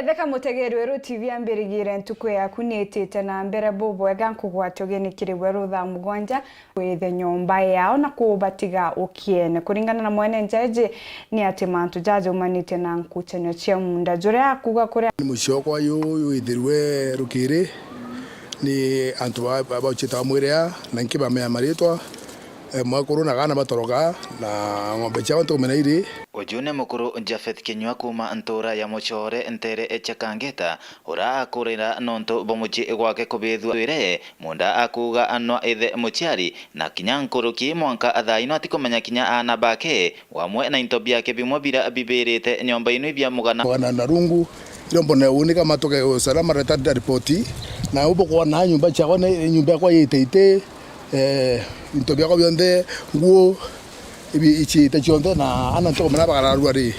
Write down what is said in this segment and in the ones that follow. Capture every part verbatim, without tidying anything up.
Theka mutegeri Weru T V ambirigire ntuku yaku niitite na mbere bubwega, nkugwate ugeni kiri Weru thaa mugwanja, withe nyomba yao na kubatiga ukiene. Kuringana na mwene njeji, ni ati mantu jaja jaumanite na nkuchanio cia munda juria akuga kuria. Ni mucii okwa yu, yu withirwe rukiri, ni antu ba, ba, bauchite bamwiria, na nkibamea maritwa, eh, mwakuru na kana batoroka, na ng'ombe ciao ntikumenya iri. Uju ni mukuru Japhet Kinyua kuuma ntuura ya Muchore, nteere cia Kangeta, uria akurira nontu bwa mucii gwake kubithua twire, munda akuuga anwa ithe muciari, na kinya nkuruki mwanka thaa ino atikumenya kinya aana bake, wamwe na into biake bimwe biria bibirite nyomba inu bia mugana. Mugana na rungu, irio mbone uni kama tuke usalama reta ripoti, na ubo kwona nyumba ciakwa ni nyumba yakwa yite ite, eh, into biakwa bionthe, nguo, ibi, iciite cionthe, na ana ntikumenya bakararua ri.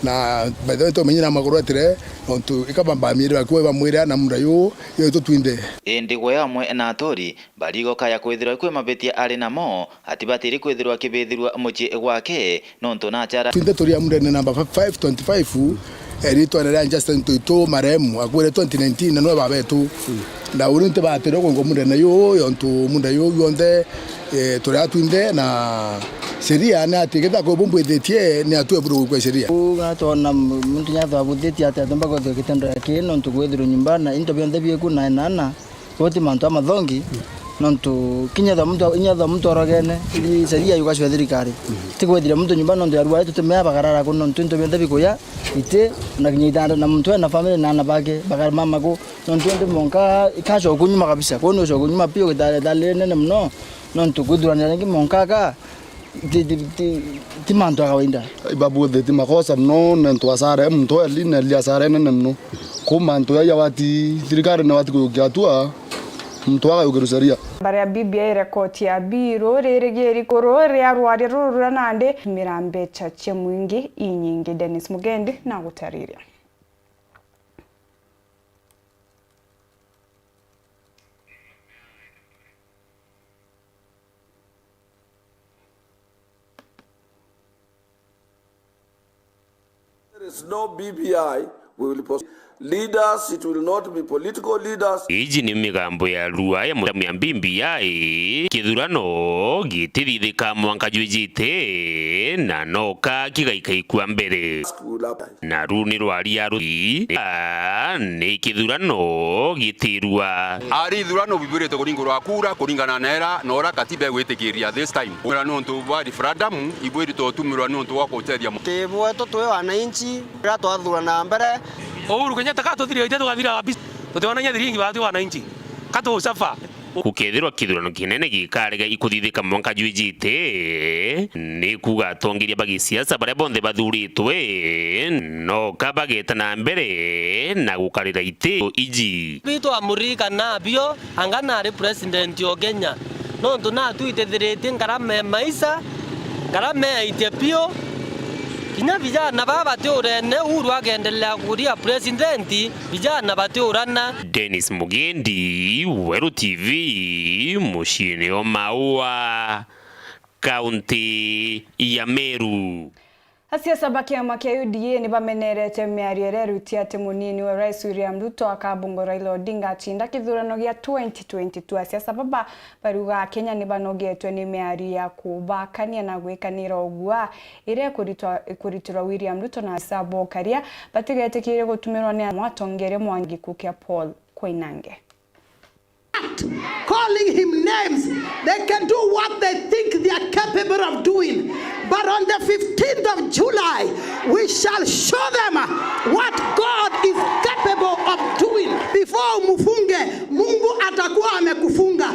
Na by the way, tumenye na maguru atire, nontu ikabambamire bakuwe bamwire ana munda yu, yo itu twinthe. Indi gwe amwe na aturi, barigo kaya kwithirwa kwi mabitia ari namo, atibatiri kwithirwa akibithirua mucii gwake, nontu nachara. Twinthe turi amundene namba five twenty-five, eh, ritwene ria Justin Tuitu maremu, akwire twenty nineteen, na nwe babetu. Na uri ntibatire kwingwa mundene yu, yontu munda yu yonthe, eh, turi atwinthe, na sheria ni ati ketha kwi bumbwithitie, ni atue buru gukwe sheria. Uga twona muntu nyathwa buthitie ati atumba kwithirwa kitendo ya kii, nontu kwithirwa nyumba na into bionthe bieku na enana. Gwe ti mantu jamathongi, nontu kinya ethwa muntu, kinya ethwa muntu orogene, iri sheria yugacua thirikari. Tikwithira muntu nyumba nontu yarua, tutimea bakarara ku, nontu into bionthe bikuya, iti, na kinya itanda, na muntu ena family na ana bake, bakarama ku, nontu indi monka, ikacokwa nyuma kabisa. Kwou ni ucokwa nyuma piu, gitare, itare nene muno, nontu kwithuranira ringi monka aka, Ti, ti, ti, ti mantu ya kawaida. Ibabu the ti makosa muno, nontu asara e muntu eli, na eli asara nene muno. Ku mantu ya, ya wati, thirikari na wati kuyukia hatua, muntu agayukirwe sheria. Baria B B I rekoti ya biru ririgiri kuru ria rwaria ruru ruria nandi mira mbecha cia mwingi inyingi. Dennis Mugendi na gutariria. There is no B B I, we will pos-, leaders, it will not be political leaders. Iji ni migambo ya rua ya mutamu ya B B I. Kithurano gitithithika mwanka jwijite, na noka kigaikaikua mbere. Na ru ni rwaria ruthi, ni kithurano gitirua. Ari ithurano bibwirite kuringurwa kura kuringana na era na uria katiba igwitikiria this time. Ura ni untu bwa referendum, ibwirite utumirwa ni untu bwa gutethia mu- Ti bwetu twi wananchi, rira twathurana mbere. Uhuru Kenyatta ka tuthirite tugathira wapi? Tutiona nya thiringi ba twi wananchi. Ka tusafa. Gukethirwa kithurano kinene gikarega ikuthithika mwanka jwijite, ni kuuga atongeria ba gisiasa baria bonthe bathuritwe noka bageta na mbere na gukarira iti iji. Bitwa Murika na bio, anga nari president o Kenya. Nontu natwitithiritie ngarama e maisha, ngarama e aitie biu. Kinya vijana baa bati urene, Uhuru akendelea kuria president, vijana bati urana. Dennis Mugendi, Weru T V, muciini o Maua, kaunti ya Meru. Asiasa ba kiama kia U D A ni bamenerete miario iria iruti ati munini wa Rais William Ruto akabungwa Raila Odinga acinda kithurano gia twenty twenty-two. Asiasa baba bariuga Akenya ni banogetwe ni miario ya kubakania na gwikanira ugua iria ikuritwa-, ikuritirwa William Ruto na asiasa ba ukaria batigetikire gutumirwa ni atongeria mwangi kukia Paul Koinange. Calling him names. They can do what they think they are capable of doing. But on the fifteenth of July, we shall show them what God is capable of doing. Before umufunge, Mungu atakuwa amekufunga.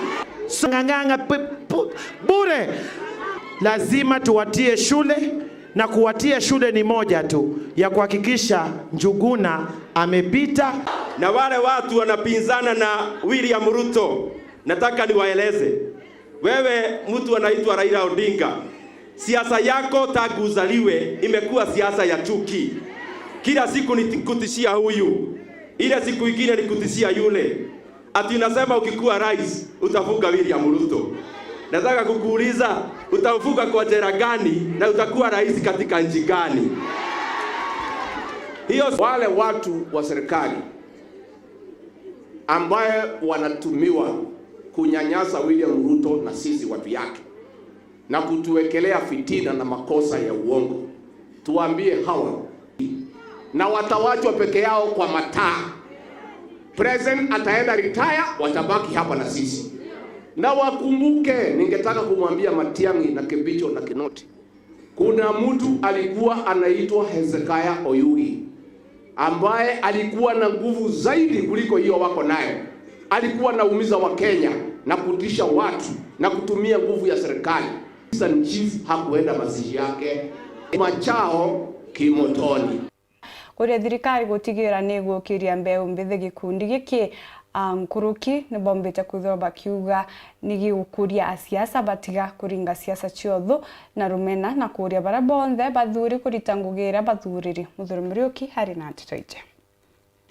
Ng'ang'ana pu-, pu-, bure. Lazima tuwatie shule. Na kuwatia shule ni moja tu, ya kuhakikisha Njuguna amepita. Na wale watu wanapinzana na William Ruto, nataka niwaeleze, wewe mtu anaitwa Raila Odinga, siasa yako tangu uzaliwe imekuwa siasa ya chuki. Kila siku ni kutishia huyu, ile siku ingine ni kutishia yule. Ati unasema ukikuwa rais, utafunga William Ruto. Nataka kukuuliza, utamfunga kwa jela gani na utakuwa rais katika nchi gani? Hiyo wale watu wa serikali ambaye wanatumiwa kunyanyasa William Ruto na sisi watu yake na kutuwekelea fitina na makosa ya uongo, tuambie hawa, na watawachwa peke yao kwa mataa. President ataenda retire, watabaki hapa na sisi. Na wakumbuke, ningetaka kumwambia Matiang'i na Kibicho na Kinoti, kuna mtu alikuwa anaitwa Hezekiah Oyugi, ambaye alikuwa na nguvu zaidi kuliko hiyo wako nayo. Alikuwa anaumiza Wakenya na kutisha watu na kutumia nguvu ya serikali. Assistant Chief hakuenda mazishi yake. Machao Kimotoni. Kuria thirikari gutigira ni igukiria mbeu mbithi gikundi giki, a, nkuruki ni bombite kwithirwa bakiuga ni gigukuria asiasa batiga kuringa siasa cia uthu na rumena, na kuria baria bonthe bathuri kurita ngugi iria bathuriri. Muthuri Muriuki ari na nteto iji.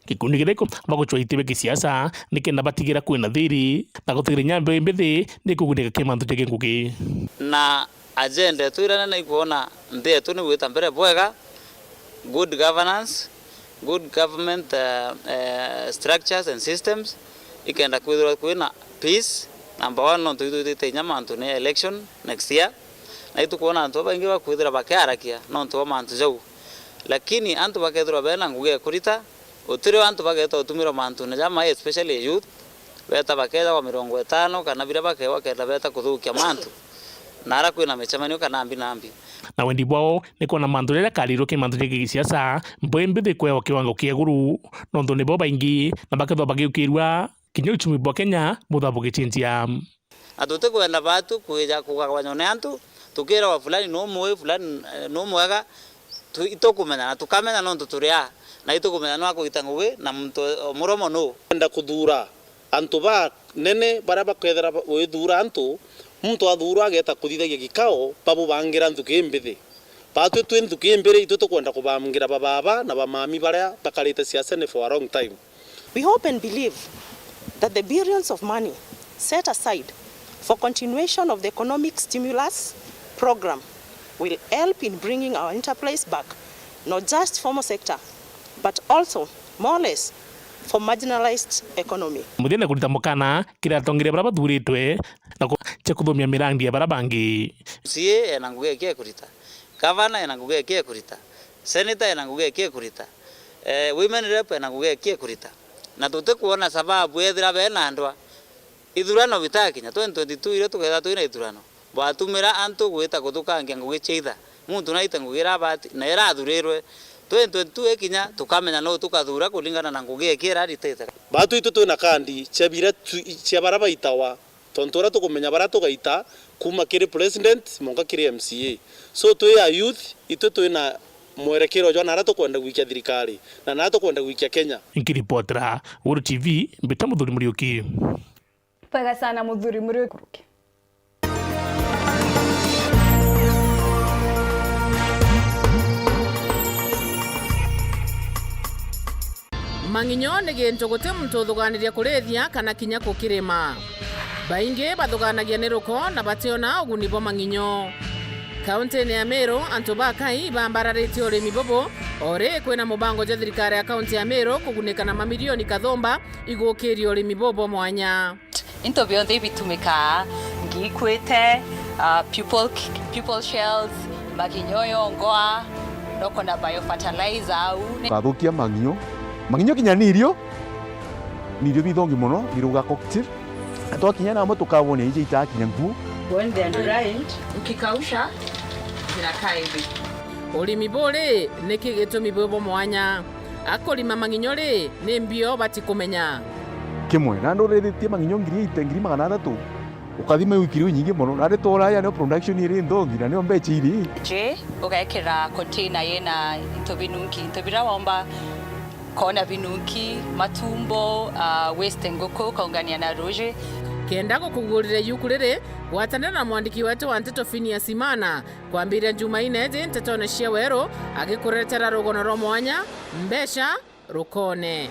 Gikundi githiko bagucwa iti bia kisiasa nikenda batigira kwina thiri na gutigira inya mbeu mbithi ni kuguneka ki mantu jagi ngugi. Na agenda yetu iria nene ikwona nthi yetu ni gwita mbere bwega, good governance, good government, eh, eh, structures and systems, ikenda kwithirwa kwina peace, number one, nontu itwitite inya mantu ni election next year, na itukwona antu babaingi bakwithira bakiarakia nontu bwa mantu jau. Lakini antu bakethirwa bena ngugi ya kurita, gutirio antu bageta utumirwa mantune jamai, especially youth, beta bakeja kwa mirongo itano kana biria bakewa kenda beta kuthukia mantu, na ara kwina micemanio kana mbi na mbi. Na wendi bwao ni kwona mantu jaria karirwe ki mantu ja gisiasa, mbeu mbithi kwewa kiwango kia iguru, nontu nibo baingi na bakethwa bagiukirua kinya uchumi bwa Kenya butha bugicenjia. Na tutikwenda batu kwija kugaganywa ni antu, tukiragwa fulani nu mui, fulani, eh, nu mwega, tu-, itukumenya na tukamenya nontu turi aa, na itukumenya nu akugita ngugi na muntu o muromo nu. Kwenda kuthura antu banene baria bakethira ba-, withura antu, muntu athurwa ageta kuthithagia gikao, babubangira nthuki imbithi. Batwi twi nthuki imbiri, itwi tukwenda kubangira bababa na bamami baria bakarite siasene for a long time. We hope and believe that the billions of money set aside for continuation of the economic stimulus program will help in bringing our enterprise back, not just formal sector, but also more or less for marginalized economy. Muthia na kurita mukana kiri atongeria baria bathuritwe na ku-, cia kuthumia mirandi ya baria bangi. M C A ena ngugi yake ya kurita. Gavana ena ngugi yake ya kurita. Senator ena ngugi yake ya kurita. Eh, women rep ena ngugi yake ya kurita. Na tutikwona sababu ethira bena ndwa. Ithurano bitakinya, twenty twenty-two iria tukethira twina ithurano, bwatumira antu gwita kuthukangia ngugi cia itha. Muntu naite ngugi iria abati, na iria athurirwe. Twenty twenty-two ikinya, tukamenya nu tukathura kuringana na ngugi yake iria aritite. Batu itu twina kandi cia bira tu-, cia baria baitawa. Tontu uria tukumenya baria tugaita, kuuma kiri president monka kiri M C A. So, twi a youth, itwi twina mwerekero jwa naria tukwenda gwikia thirikari, na naria tukwenda gwikia Kenya. Nkiripotera Guru T V, mbita Muthuri Muriuki. Bwega sana, Muthuri Muriuki. Mang'inyo ni gintu guti muntu uthuganiria kurithia kana kinya gukirima. Baingi bathuganagia ni ruko na bationa uguni bwa mang'inyo. Kauntine ya Meru, antu ba Kai bambararitie urimi bubu, o ri kwina mubango jwa thirikari ya kaunti ya Meru kugunika na mamilioni kathumba igukiria urimi bubu bwa mwanya. Into bionthe ibitumikaa, ngi ikwite, ah, pupil, pupil shells, maginyo yongoa, noko na biofertilizer au. Ukathukia maginyo. Maginyo kinya ni irio, ni irio bithongi mono, biruga cocktail. Twakinya namo tukabona ija itakinya nkuo. When they are dried, ukikausha, zinakaa hivi. Urimi buri niki gitumi bwi bwa mwanya? Akurima mang'inyo ri, ni mbio batikumenya. Kimwe, na ndurithitie mang'inyo ngiri eight, ngiri magana athatu. Ukathima wiki riu nyingi mono. Na ri twora ya nio production iri nthongi, na nio mbecha iri. Je, ugekira container yina into binunki, into biria womba, kona binunki, matumbo, ah, waste nguku, ukaungania na ruji. Kenda gukugurira yuku riri, gwatanira na mwandiki wetu wa nteto Phineas Imana, kwambiria Jumaine iji ntetone cia weru, agikuretera rugono rwa mwanya, mbeca, rukone.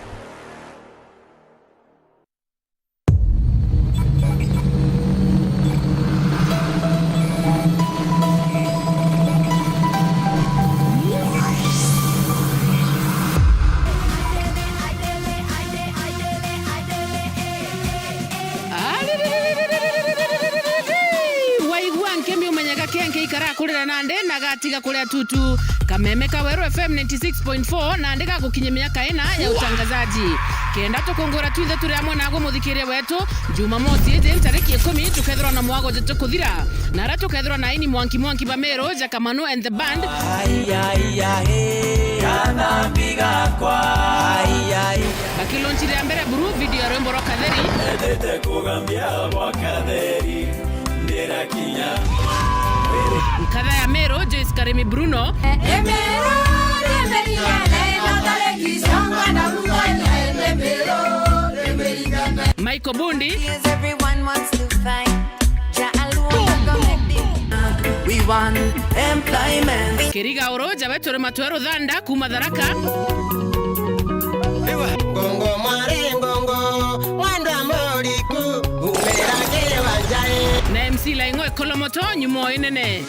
Karakurire nandi na gatiga kuria tutu. Kameme ka Weru F M ninety six point four nandi gagukinya miaka ina ya utangazaji. Kenda tukungura twinthe turi amwe naagwe muthikiria wetu, Jumamosi iji ntariki ikumi tukethirwa na mwago jitukuthira. Na aria tukethirwa na aini mwanki mwanki ba Meru, Jaka Manu and the band. Ai, ai, ai, gathambi gakwa. Ai, ai. Bakilonchi ria mbere buru video ya rwimbo rwa Katheri. Endete kugambia bwa Katheri, ndirakinya. Nkatha ya Meru, Joyce Karimi Bruno. Michael Bundi. Yes, everyone wants to fight. Jah alone a go make the We want employment. Kiriga Oro, Jabe Tore Matwe Ruthanda, kuma Tharaka. Ngongo mwari ngongo, mwandwa muriku, umira kiwanja. Na M C Laing'o Ekolomoto, nyumo inene.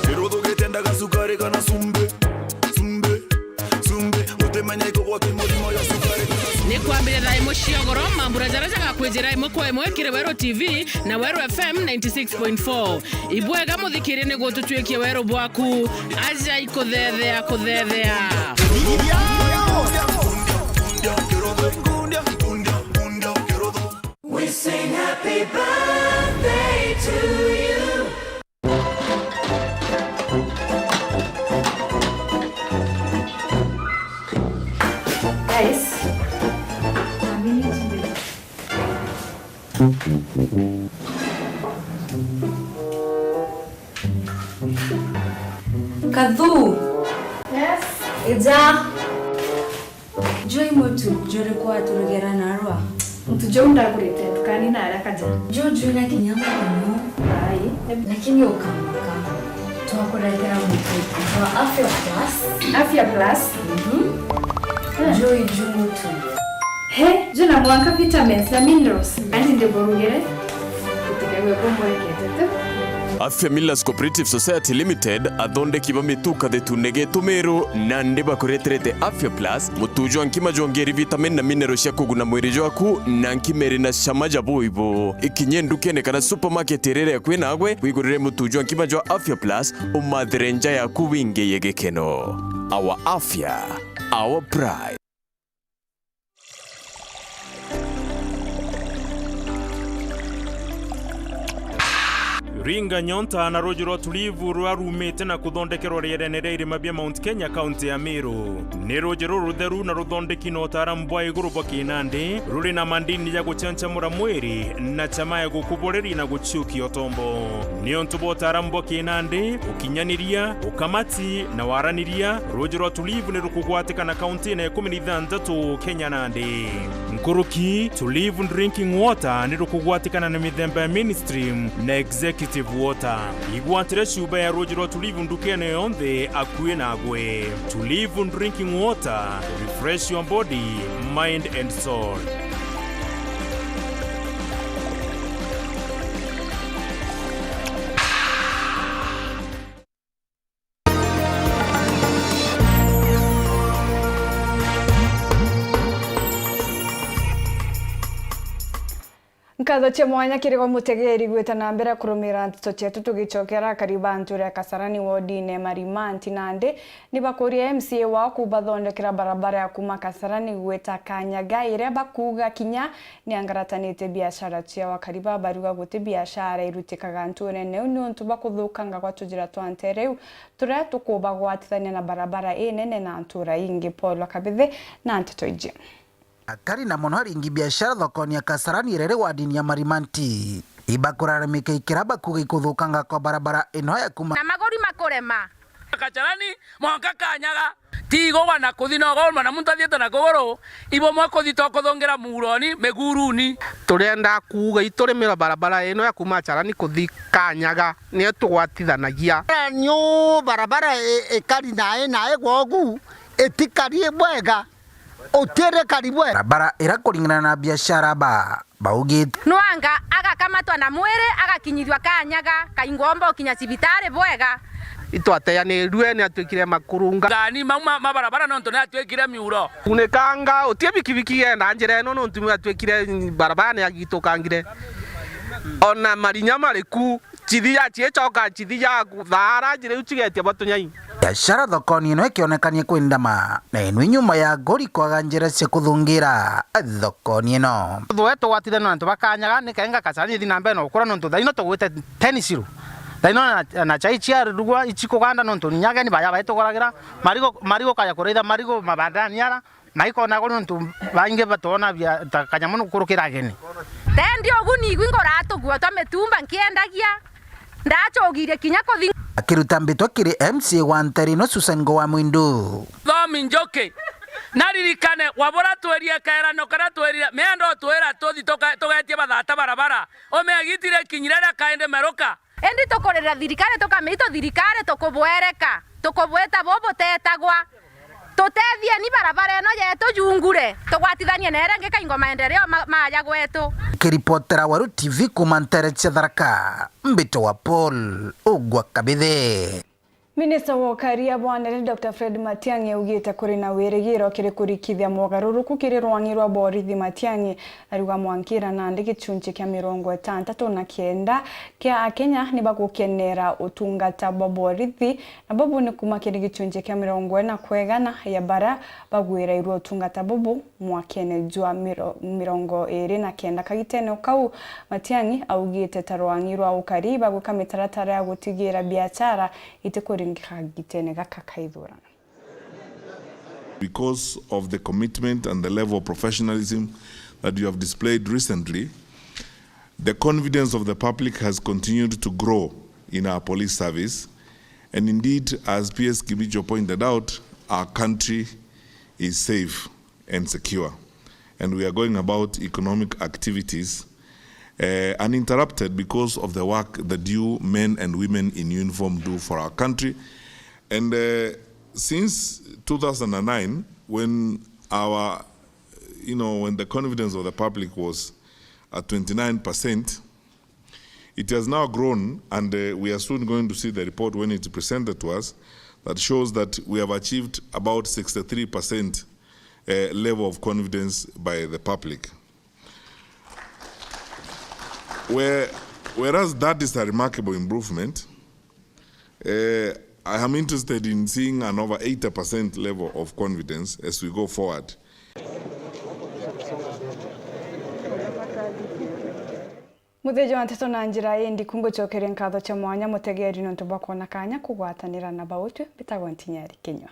Kiruthu gitendaga cukari kana cumbi, cumbi. Cumbi, utimenya ikugwati murimo ya cukari. Ni kwambire thaa imwe cia ugoro, mambura jaria jagakwijira imwe kwa imwe kiri Weru T V na Weru F M ninety six point four. Ibwega muthikirie ni gututwikia weru bwaku. Aja ikuthethea, kuthethea. We sing happy birthday to you. Guys, amini chinde. Kathu. Yes. Ija. Juu i mutu juriku waturugera narua? Mutu juu ndagurite ndukani na araka ja. Juu juu na kinya muno. Ai. Lakini ukamaka. Twakuretera mutu wa Afya Plus. Afya Plus? Mhm. Eh. Juu i juu mutu. He, juu na mwanka vitamins na minerals. Andi ndiburugire. Utikagwe kumwekete tu. Afya Millers Cooperative Society Limited, athondeki ba mitu kathetune getu Meru, nandi bakureterete Afya Plus, mutu jwa nkima jwongeri vitamin na mineral cia kuguna mwiri jwaku, na nkima iri na cama ja buibu. Ikinye ndukene kana supermarket iria iri akui nagwe, wigurire mutu jwa nkima jwa Afya Plus, umathire nja yaku wingiye gikeno. Our Afya, our pride. Ringa nyonta na ruuji rwa Tulivu rurarumite na kuthondekerwa rierene ria irima bia Mount Kenya, kaunti ya Meru. Ni ruuji rurutheru na ruthondeki na utaaramu bwa iguru bwa kinandi, ruri na mandini ja guchanchamura mwiri na chama ya gukuboreria na guciukia utombo. Niuntu bwa utaaramu bwa kinandi, ukinyaniria, ukamati na waraniria, ruuji rwa Tulivu ni rukugwatikana kaunti na ikumi na ithanthatu Kenya nandi. Nkuruki, Tulivu Drinking Water ni rukugwatikana na mithemba ya mainstream na executive water. Igwatire cuba ya ruuji rwa Tulivu ndukene yonthe akui nagwe. Tulivu Drinking Water, refresh your body, mind and soul. Nkatho cia mwanya kiri gwe mutegeri gwita na mbere kurumira nteto cietu, tugicokera akari ba nture ya Kasarani wodine Marimanti nandi ni bakuria M C A wao kubathondekera barabara ya kuma Kasarani gwita Kanyaga, iria bakuuga kinya ni angaratanite biashara ciao. Akari ba baruga guti biashara irutikaga nturene iu niuntu bwa kuthukanga gwa tujira twa ntere iu turia tukubagwatithania na barabara inene na ntura ingi. Paul Kabithi na nteto iji. Akari na mono aringi biashara thokoni ya Kasarani iria iri wadini ya Marimanti ibakuraramika ikira bakuuga ikuthukanga kwa barabara ino ya kuma na maguri makurema. Kasarani mwanka Kanyaga, ti igwa na kuthi na ugoroma na muntu athiite na kuguru, ibumwe kuthi tokuthungira muroni miguruni. Turienda kuuga iturimira barabara ino ya kuma Kasarani kuthi Kanyaga niyo tugwatithanagia. Niu barabara i-, ikari nai nai gwogu, itikari bwega. Utire karibu. Barabara ira kuringana na biashara ba, baugite. Nwanga agakamatwa na mwiri, agakinyithua Kanyaga, kaingomba ukinya cibitari bwega. Itwateyanirue ni atwikire makurunga. Ngani mau ma, ma barabara nontu ni atwikire miuro. Unikanga, utie bikibiki yenda njira ino nontu ni atwikire barabara ni agitukangire. Ona marinya mariku, cithia ciicoka cithia thaara jiriu cigeetia bwa tunyai. Biashara thokoni ino ikionekanie kwindama, na ino nyuma ya ngori kwaga njira cia kuthungira thokoni ino. Thwe tugwatithania na antu ba Kanyaga, ni kenga kacani ithi na mbere na gukura, nontu thaino tugwite ten zero. Thaino na, na chai cia rugwa ici kuganda, nontu ni ageni baya baituguragira marigo, marigo kaya kuritha marigo mabandani ara, na ikona kuri nontu baingi batwona bia ta kanyamu nukurukira ageni. Tendi uguni igwi nguratugua twa mitumba nkiendagia, ndacugirie kinya kuthi. Akiruta mbitwa kiri M C A wa ntari ino Susan Ngowa Mwindu. Thomi Njuki, naririkane, wabura twirie kairano karia twirire, mienda utwira tuthi tuka-, tugetie bathata barabara, umeagitire kinyire ria kaindi meruka. Indi tukurira thirikari, tukamita thirikari, tukubwereka, tukubwita bubutetagwa. Tutethieni barabara ino yetu jungure, tugwatithanie na iria ingi kaingo maendeleo ma-, maja gwetu. Kiripotera Weru T V kuuma ntere cia Tharaka, mbitwa Paul Ugwa Kabithe. Minista wa ukari abwanere Doctor Fred Matiang'i augite kuri na wirigiro kiri kurikithia mogaruruku kiri rwang'i rwa borithi. Matiang'i ariuga mwankira nandi gicunchi kia mirongo itantatu na kenda kia Akenya ni bagukenera utungata bwa borithi, na bubu ni kuma kiri gicunchi kia mirongo ina kwa igana ya bara bagwirairwe utungata bubu mwakene jwa miro-, mirongo iri na kenda. Kagitene o kau, Matiang'i augite ta rwang'i rwa ukari bagwika mitaratara ya gutigira biachara itikuringika kagitene gaka ka ithurano. Because of the commitment and the level of professionalism that you have displayed recently, the confidence of the public has continued to grow in our police service. And indeed, as P S Kibicho pointed out, our country is safe and secure. And we are going about economic activities, eh, uninterrupted because of the work that you men and women in uniform do for our country. And, eh, since two thousand and nine, when our, you know, when the confidence of the public was at twenty-nine percent, it has now grown, and, uh, we are soon going to see the report when it's presented to us, that shows that we have achieved about sixty-three percent, uh, level of confidence by the public. Where-, whereas that is a remarkable improvement, uh, I am interested in seeing an over eighty percent level of confidence as we go forward. Muthiji wa nteto na njira ii ndiku, ngucokeria nkatho cia mwanya mutegeri niuntu bwa kwona kanya kugwatanira na bautwi. Mbitagwa Ntinyari Kinyua.